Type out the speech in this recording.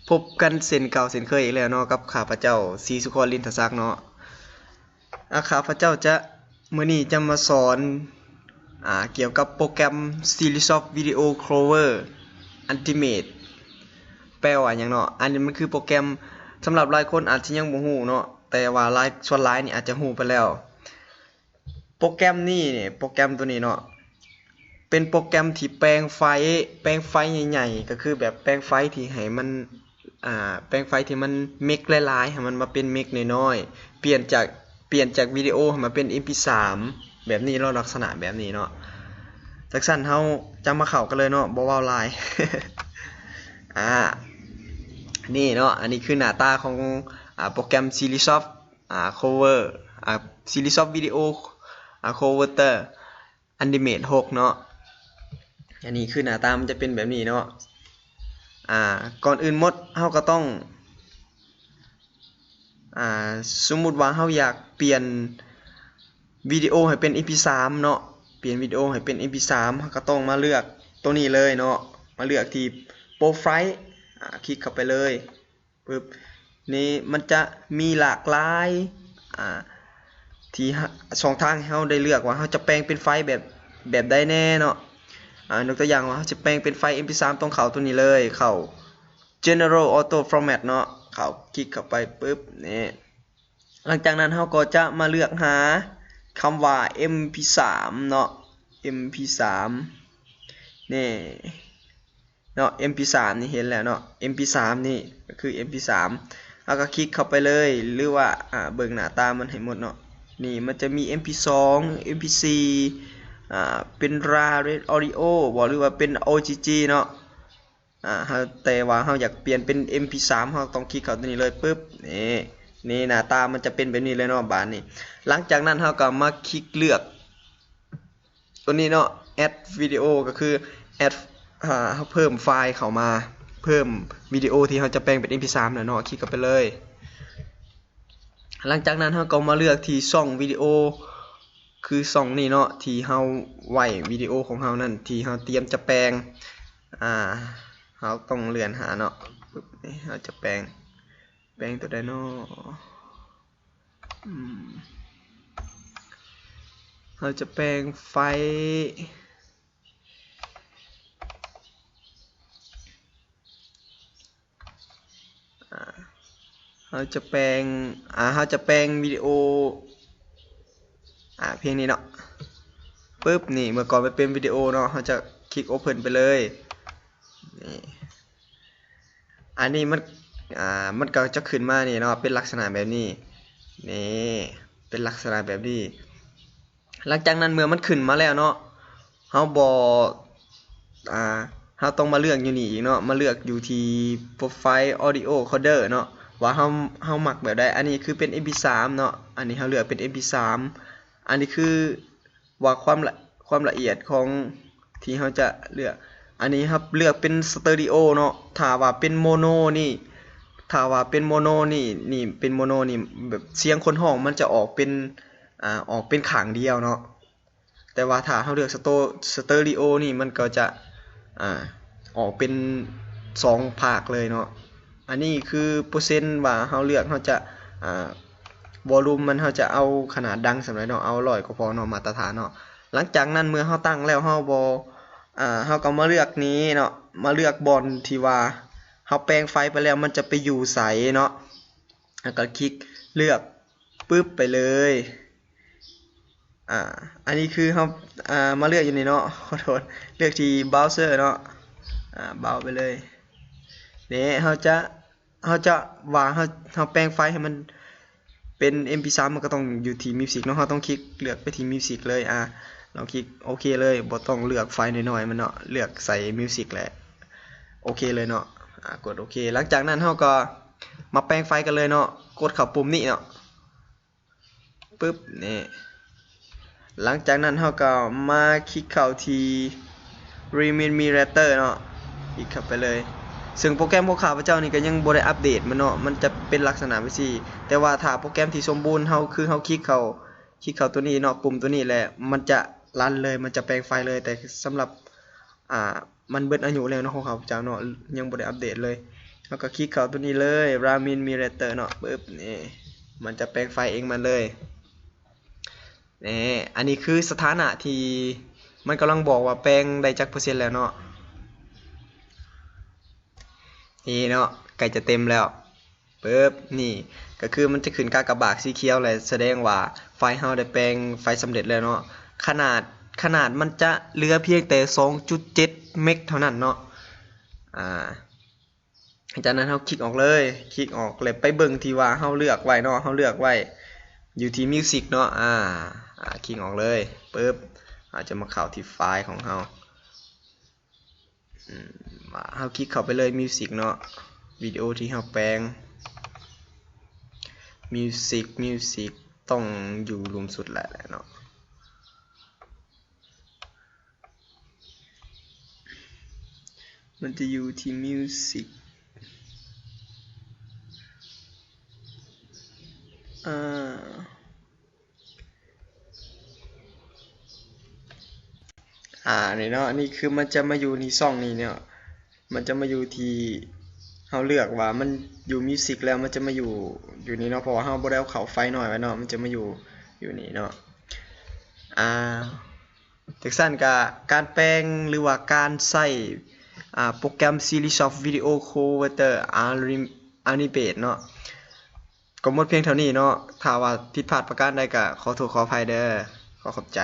ພົບກັນເຊັ່ນເກົ່າເຊັ່ນເຄີຍອີກແລ້ວເນາະ ກັບຂ້າພະເຈົ້າ ສີສຸຂອນ ລິນທະສັກເນາະ. ອາ ຂ້າພະເຈົ້າຈະ ມື້ນີ້ຈະມາສອນ ອາ ກ່ຽວກັບໂປຣແກຣມ Series of Video Cover Ultimate ແປວ່າຫຍັງເນາະ? ອັນນີ້ມັນຄືໂປຣແກຣມ ສຳລັບຫຼາຍຄົນອາດຈະຍັງບໍ່ຮູ້ເນາະ ແຕ່ວ່າຫຼາຍ ສ່ວນຫຼາຍນີ້ອາດຈະຮູ້ໄປແລ້ວ. ໂປຣແກຣມນີ້ນີ້ ໂປຣແກຣມໂຕນີ້ເນາະ ເປັນໂປຣແກຣມທີ່ແປງໄຟ ແປງໄຟໃຫຍ່ໆ ກໍຄືແບບແປງໄຟທີ່ໃຫ້ມັນ ອ່າ ແປງໄຟທີ່ມັນເມັກຫຼາຍໆ ໃຫ້ມັນມາເປັນເມັກນ້ອຍໆ ປ່ຽນຈາກ ປ່ຽນຈາກວິດີໂອໃຫ້ມາເປັນເອັມພີສາມ ແບບນີ້ເນາະ ລັກສະນະແບບນີ້ເນາະ. ຈັ່ງຊັ້ນເຮົາຈະມາເຂົ້າກັນເລີຍເນາະ ບໍ່ເວົ້າຫຼາຍ ອາ ນີ້ເນາະ ອັນນີ້ຄືໜ້າຕາຂອງ ອາ ໂປຣແກຣມ Series of ອາ Cover ອາ Series of Video ອາ Converter Ultimate ຫົກເນາະ. ອັນນີ້ຄືໜ້າຕາມັນຈະເປັນແບບນີ້ເນາະ. ອາ ກ່ອນອື່ນໝົດເຮົາກໍຕ້ອງ ອາ ສົມມຸດວ່າເຮົາຢາກປ່ຽນວິດີໂອໃຫ້ເປັນເອັມພີສາມເນາະ ປ່ຽນວິດີໂອໃຫ້ເປັນເອັມພີສາມ ເຮົາກໍຕ້ອງມາເລືອກໂຕນີ້ເລີຍເນາະ ມາເລືອກທີ່ Profile ອາ ຄລິກເຂົ້າໄປເລີຍ. ປຶບ ນີ້ມັນຈະມີຫຼາກຫຼາຍ ອາ ທີ່ ຊ່ອງທາງໃຫ້ເຮົາໄດ້ເລືອກວ່າເຮົາຈະແປງເປັນໄຟລ໌ແບບ ແບບໃດແດ່ເນາະ. ອາ ຍົກຕົວຢ່າງວ່າເຮົາຈະແປງເປັນໄຟລ໌ເອັມພີສາມ ຕ້ອງເຂົ້າໂຕນີ້ເລີຍ ເຂົ້າ General Auto Format ເນາະ ເຂົ້າ ຄລິກເຂົ້າໄປປຶບ ນີ້ ຫຼັງຈາກນັ້ນເຮົາກໍຈະມາເລືອກຫາຄຳວ່າເອັມພີສາມເນາະ ເອັມພີສາມ ນີ້ ເນາະ ເອັມພີສາມນີ້ເຫັນແລ້ວເນາະ ເອັມພີສາມນີ້ກໍຄືເອັມພີສາມ ເຮົາກໍຄລິກເຂົ້າໄປເລີຍ ຫຼືວ່າ ອາ ເບິ່ງໜ້າຕາມັນໃຫ້ໝົດເນາະ. ນີ້ມັນຈະມີເອັມພີສອງ ເອັມພີສີ່ ອາ ເປັນ Raw Audio ບໍ ຫຼືວ່າເປັນ ໂອຈີຈີ ເນາະ ອາ ເຮົາ ແຕ່ວ່າເຮົາຢາກປ່ຽນເປັນເອັມພີສາມ ເຮົາຕ້ອງຄລິກເຂົ້າໂຕນີ້ເລີຍປຶບ ນີ້ ນີ້ໜ້າຕາມັນຈະເປັນແບບນີ້ເລີຍເນາະ. ບາດນີ້ ຫຼັງຈາກນັ້ນເຮົາກໍມາຄລິກເລືອກ ຕົວນີ້ເນາະ Add Video ກໍຄື Add ເຮົາເພີ່ມໄຟລ໌ເຂົ້າມາ ເພີ່ມວິດີໂອທີ່ເຮົາຈະແປງເປັນເອັມພີສາມນະເນາະ ຄລິກເຂົ້າໄປເລີຍ. ຫຼັງຈາກນັ້ນເຮົາກໍມາເລືອກທີ່ຊ່ອງວິດີໂອ ຄືຊ່ອງນີ້ເນາະ ທີ່ເຮົາໄວ້ວິດີໂອຂອງເຮົານັ້ນ ທີ່ເຮົາຕຽມຈະແປງ ອາ ເຮົາຕ້ອງເລື່ອນຫາເນາະ ປຶບ ເຮົາຈະແປງ ແປງຕົວໃດເນາະ? ອືມ ເຮົາຈະແປງໄຟລ໌ ອາ ເຮົາຈະແປງ ອາ ເຮົາຈະແປງວິດີໂອ ອາ ພຽງນີ້ເນາະ ປຶບ ນີ້ ເມື່ອກ່ອນມັນເປັນວິດີໂອເນາະ ເຮົາຈະຄລິກ Open ໄປເລີຍ ນີ້ ອັນນີ້ມັນ ອາ ມັນກໍຈະຂຶ້ນມານີ້ເນາະ ເປັນລັກສະນະແບບນີ້ ນີ້ ເປັນລັກສະນະແບບນີ້. ຫຼັງຈາກນັ້ນເມື່ອມັນຂຶ້ນມາແລ້ວເນາະ ເຮົາບໍ່ ອາ ເຮົາຕ້ອງມາເລືອກຢູ່ນີ້ອີກເນາະ ມາເລືອກຢູ່ທີ່ Profile Audio Coder ເນາະ ວ່າເຮົາ ເຮົາມັກແບບໃດ. ອັນນີ້ຄືເປັນເອັມພີສາມເນາະ ອັນນີ້ເຮົາເລືອກເປັນເອັມພີສາມ ອັນນີ້ຄື ວ່າຄວາມລະ ຄວາມລະອຽດຂອງທີ່ເຮົາຈະເລືອກ ອັນນີ້ເຮົາເລືອກເປັນສະເຕີຣີໂອເນາະ ຖ້າວ່າເປັນໂມໂນນີ້ ຖ້າວ່າເປັນໂມໂນນີ້ ນີ້ເປັນໂມໂນນີ້ ແບບສຽງຄົນຮ້ອງມັນຈະອອກເປັນ ອາ ອອກເປັນຂ້າງດຽວເນາະ ແຕ່ວ່າຖ້າເຮົາເລືອກສະໂຕ ສະເຕີຣີໂອນີ້ ມັນກໍຈະ ອາ ອອກເປັນສອງພາກເລີຍເນາະ. ອັນນີ້ຄືເປີເຊັນວ່າເຮົາເລືອກ ເຮົາຈະ ອາ ວໍລຸ່ມມັນ ເຮົາຈະເອົາຂະໜາດດັງສ່ຳໃດເນາະ ເອົາຮ້ອຍກໍພໍເນາະ ມາດຕະຖານເນາະ. ຫຼັງຈາກນັ້ນເມື່ອເຮົາຕັ້ງແລ້ວ ເຮົາບໍ່ ອາ ເຮົາກໍມາເລືອກນີ້ເນາະ ມາເລືອກບ່ອນທີ່ວ່າເຮົາແປງໄຟລ໌ໄປແລ້ວ ມັນຈະໄປຢູ່ໃສເນາະ ແລ້ວກໍຄລິກເລືອກ ປຶບ ໄປເລີຍ. ອາ ອັນນີ້ຄືເຮົາ ອາ ມາເລືອກຢູ່ນີ້ເນາະ ຂໍໂທດ ເລືອກທີ່ Browser ເນາະ ອາ ເບົາໄປເລີຍ. ນີ້ເຮົາຈະ ເຮົາຈະວ່າເຮົາ ເຮົາແປງໄຟລ໌ໃຫ້ມັນເປັນເອັມພີສາມ ມັນກໍຕ້ອງຢູ່ທີ່ Music ເນາະ ເຮົາຕ້ອງຄລິກເລືອກໄປທີ່ Music ເລີຍ. ອາ ລອງຄລິກໂອເຄເລີຍ ບໍ່ຕ້ອງເລືອກໄຟລ໌ນ້ອຍໆມັນເນາະ ເລືອກໃສ່ Music ແລ້ວໂອເຄເລີຍເນາະ. ອາ ກົດໂອເຄ ຫຼັງຈາກນັ້ນເຮົາກໍມາແປງໄຟລ໌ກັນເລີຍເນາະ ກົດເຂົ້າປຸ່ມນີ້ເນາະ ປຶບ ນີ້ ຫຼັງຈາກນັ້ນເຮົາກໍມາຄລິກເຂົ້າທີ່ Remix Me Later ເນາະ ຄລິກເຂົ້າໄປເລີຍ. ເຊິ່ງໂປຣແກຣມຂອງຂ້າພະເຈົ້ານີ້ກໍຍັງບໍ່ໄດ້ອັບເດດມັນເນາະ ມັນຈະເປັນລັກສະນະແບບຊີ້ ແຕ່ວ່າຖ້າໂປຣແກຣມທີ່ສົມບູນ ເຮົາ ຄືເຮົາຄລິກເຂົ້າ ຄລິກເຂົ້າຕົວນີ້ເນາະ ປຸ່ມຕົວນີ້ ແລ້ວມັນຈະຣັນເລີຍ ມັນຈະແປງໄຟລ໌ເລີຍ. ແຕ່ສຳລັບ ອາ ມັນເບິດອາຍຸແລ້ວເນາະ ຂອງຂ້າພະເຈົ້າເນາະ ຍັງບໍ່ໄດ້ອັບເດດເລີຍ. ເຮົາກໍຄລິກເຂົ້າຕົວນີ້ເລີຍ Ramin Mirator ເນາະ ປຶບ ນີ້ ມັນຈະແປງໄຟລ໌ເອງມັນເລີຍ. ນີ້ ອັນນີ້ຄືສະຖານະທີ່ມັນກຳລັງບອກວ່າແປງໄດ້ຈັກເປີເຊັນແລ້ວເນາະ. ນີ້ເນາະ ໃກ້ຈະເຕັມແລ້ວ ປຶບ ນີ້ກໍຄືມັນຈະຂຶ້ນກາກະບາດສີຂຽວ ແລະ ສະແດງວ່າໄຟລ໌ເຮົາໄດ້ແປງໄຟລ໌ສຳເລັດແລ້ວເນາະ. ຂະໜາດ ຂະໜາດມັນຈະເຫຼືອພຽງແຕ່ສອງຈຸດເຈັດເມັກເທົ່ານັ້ນເນາະ. ອາ ຈາກນັ້ນເຮົາຄລິກອອກເລີຍ ຄລິກອອກ ແລ້ວໄປເບິ່ງທີ່ວ່າເຮົາເລືອກໄວ້ເນາະ ເຮົາເລືອກໄວ້ຢູ່ທີ່ Music ເນາະ. ອາ ອາ ຄລິກອອກເລີຍ ປຶບ ເຮົາຈະມາເຂົ້າທີ່ໄຟລ໌ຂອງເຮົາ ອືມ ເຮົາຄລິກເຂົ້າໄປເລີຍ Music ເນາະ ວິດີໂອທີ່ເຮົາແປງ Music Music ຕ້ອງຢູ່ລຸ່ມສຸດແຫຼະເນາະ. ມັນຈະຢູ່ທີ່ Music ອາ ອາ ນີ້ເນາະ ນີ້ຄືມັນຈະມາຢູ່ນີ້ ຊ່ອງນີ້ເນາະ ມັນຈະມາຢູ່ທີ່ເຮົາເລືອກວ່າມັນຢູ່ Music ແລ້ວ ມັນຈະມາຢູ່ ຢູ່ນີ້ເນາະ ເພາະວ່າເຮົາບໍ່ໄດ້ເອົາເຂົ້າໄຟລ໌ນ້ອຍໄວ້ເນາະ ມັນຈະມາຢູ່ ຢູ່ນີ້ເນາະ. ອາ ຈັ່ງຊັ້ນກະການແປງ ຫຼືວ່າການໃຊ້ ອາ ໂປຣແກຣມ Series of Video Converter Ani- Animate ເນາະ ກໍໝົດພຽງເທົ່ານີ້ເນາະ. ຖ້າວ່າຜິດພາດປະການໃດກະຂໍໂທດຂໍອະໄພເດີ. ຂໍຂອບໃຈ.